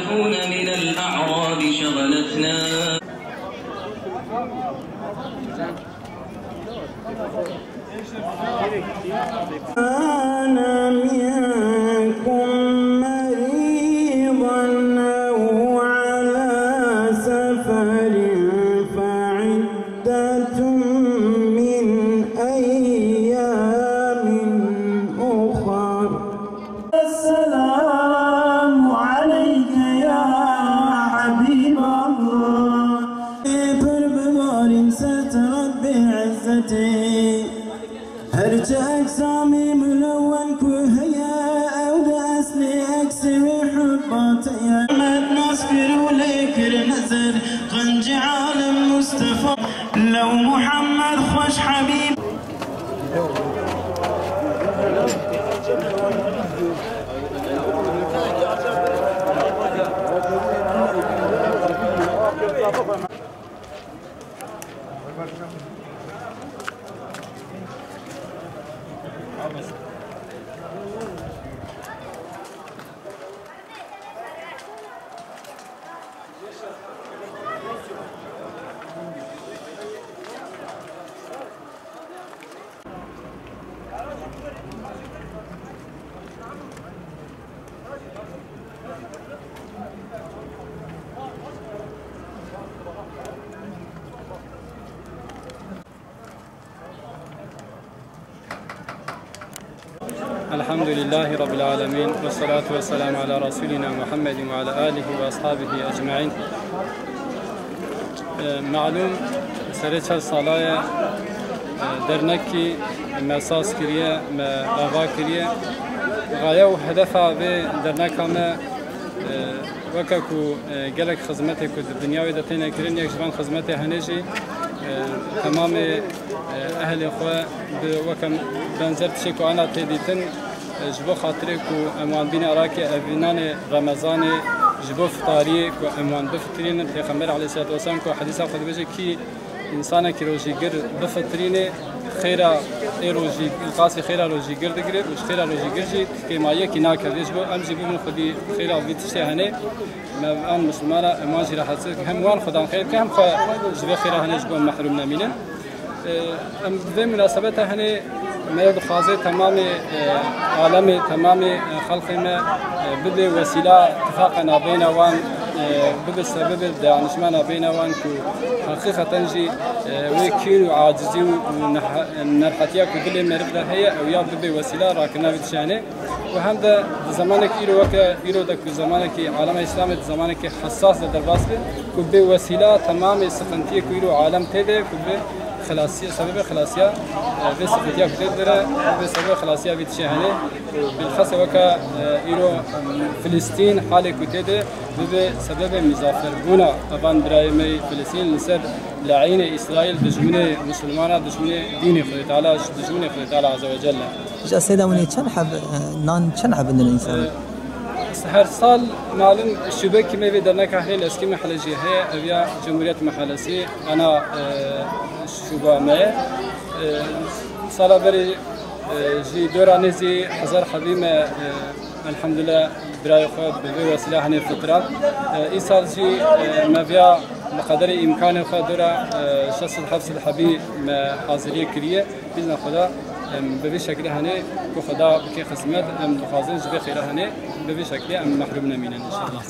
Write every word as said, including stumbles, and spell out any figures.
من الأعراب شغلتنا كان منكم مريضا أو على سفر فعدة من أيام أخر. السلام عليك يا حبيب الله. Pir bibarîn ser te Rebbê Îzzetê. Her çi eksamê milewen ku heye, ew di eslê eksê wê hubbatê ye. Hikmet nas kir û lê kir nezer, qencî alem Mustafa. Lew Muhammed xweş Hebîb. Elhamdülillahî Rabbil alemin, ve salatu ve selamu ala Resulina Muhammedin ve ala alihi ve ashabihi ecmaîn. E, malûm, serê çar sala ye, e, dernekî me saz kiriye, me ava kiriye. Gaye û hedefa vê derneka me, e, weke ku, e, gelek xizmetê ku di dinya wê de têne kirin, yek ji van xizmetê henê jî, e, temamê, e, ehlê xwe bi weke benzer tiştê ku ana tê dîtin, e, ji bo xatirê ku em wan bîne arakê evînanê Remezanê, ji bo fitariyê ku em wan bifitirînin, Pêxember aleyhisselatu vesselam ku hedîsa xwe dibêje, kî Însanekî rojîgir bifitirînê, xêra ê rojî-, qasî xêra rojîgir digire û ji xêra rojîgir jî kêmayiyekî nake. Vê ji bo em jî bibin xwedî xêra vî tiştê henê, me van misilmana, em wan jî rehettir, hem wan xwedan xêr ke, hem xwe ji vê xêra henê ji bo em mehrûm nemînin. Em bi vê munasebeta henê me dixwaze temamê, e, alemê, temamê, e, xelqê me, e, bibe wesîla tifaqa nabeyna wan, e, bibe sebebê dayanişma nabeyna wan ku heqîqeten jî, e, wê kîn û acizî û, û neha-, nerhetiya ku dilê meriv de heye, ew ya bibe wesîla rakirina vî tiştê henê. Û hem de di zemanek îro weke îro de ku zemanekî alema Îslamê di zemanekî hesas de derbas be, ku bê wesîla temamê sixintiyê ku îro alem tê de, ku bi xelasiya, sebebê xelasiya, e, vê sixintiya ku tê de re, vê sebebê xelasiya vî tiştê henê. Bilxase weke, e, îro Filistîn halê ku tê de, bibe sebebê mizaferbûna evan birayê me yê Filistîn li ser leînê Îsraîl, dijminê misilmana, dijminê dînê Xwedê Teala, dijminê Xwedê Teala Azze ve Celle. Ji Seyda Mûnê çend heb, e, nan çend heb didin însan? E, her sal malum şubekî me vê derneka Hilêl Eskî Mehele jî heye, ev ya Cumhuriyet Mehalesi, ana, e, şuba me ye. E, sala berê, e, jî dora nêzî hezar hebî me, e, elhamdulillah birayê xwe bi vê wesîla henê fitira. E, îsal jî, e, me viya bi qederê îmkanê xwe dora, e, şeş sed heft sed hebî me haziriyê kiriye. Bîzna Xweda, em, bi vî şekilî henê ku Xweda bike xizmet, em dixwazin ji vê xêra henê bi vî şekilî em mehrûm nemînin înşallah.